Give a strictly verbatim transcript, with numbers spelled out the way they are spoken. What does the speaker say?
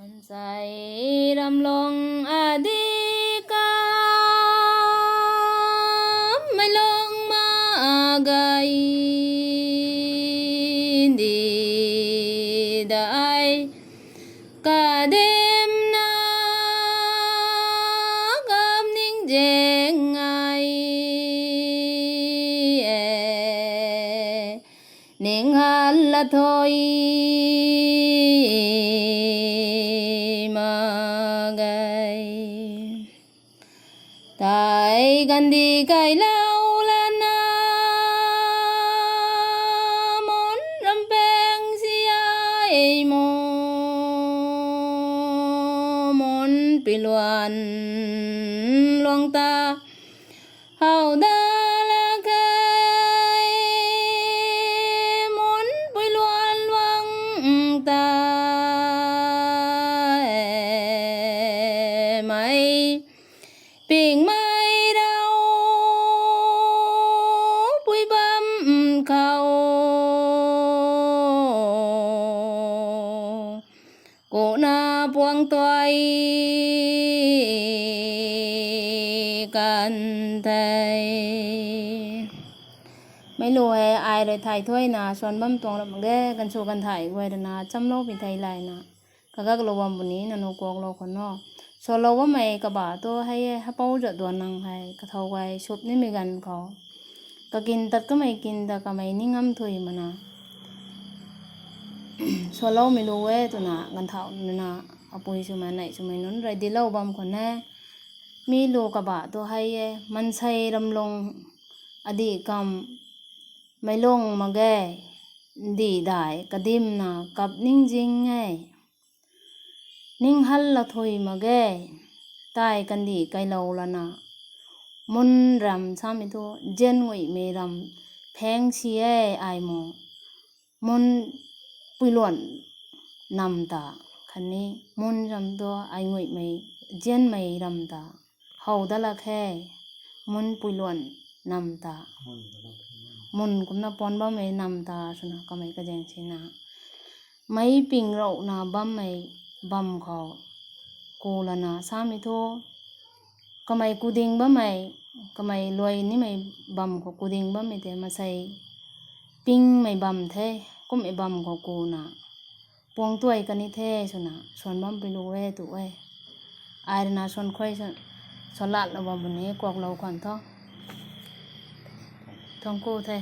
Mansei ramlung adih kamei lung mak gei di dai. Kadimna kap ning zaeng ai e, ning hal la thui mak gei. Tei kandih kailou lana mun ram peng si ai mo, mun piluan luang ta how da la khe, mun piluan luang ta e mei. Pingmei rau pui bam khou, kuna puang tuai kan the. Meic lu hei ai rui thay thuayna suan bam tuang ram ge, kan sw kan thay guay rui na chamlou pi thei layna kagaklou bam puni nanu kuaklou khou no. Sualou bammei kaba tu hei e, hapou zat duan nang hei kathau guay sup nimei ganv khou kakin tat kamei kin ta kamei ning ngam thui mana. Sualoumei lu e twna ganvthau nuna apui swmei nei swmei nunc rui dilou bam khou ne. Mi lu kaba tu hei e, mansei ramlung adih kam mei lung mak ge, ndih dai kadimna kap ning zing e. Ning hal la thui mak ge, tei kandih kailou lana. Mun ram samei thu zian nguihmei ram pheng si e ai mo. Mun puiluan nam ta, khatni mun ram tu ai nguihmei, zianmei ram ta how da lak khe, mun puiluan nam ta. Mun kumna puan bammei nam ta swna kamei kazaeng sina. Meic ping rouhna bammei bam khou ku lana samei thu, kamei kuding bammei, kamei luai nimei bam khou kuding bammei tei mansei pingmei bam the, kummei bam khou kuna puang tuai kani the swna suan bam pi lu e tu e. Ai rui na suan khuay suan, suan latlou bam puni kuaklou khwan tho. Thuancku the.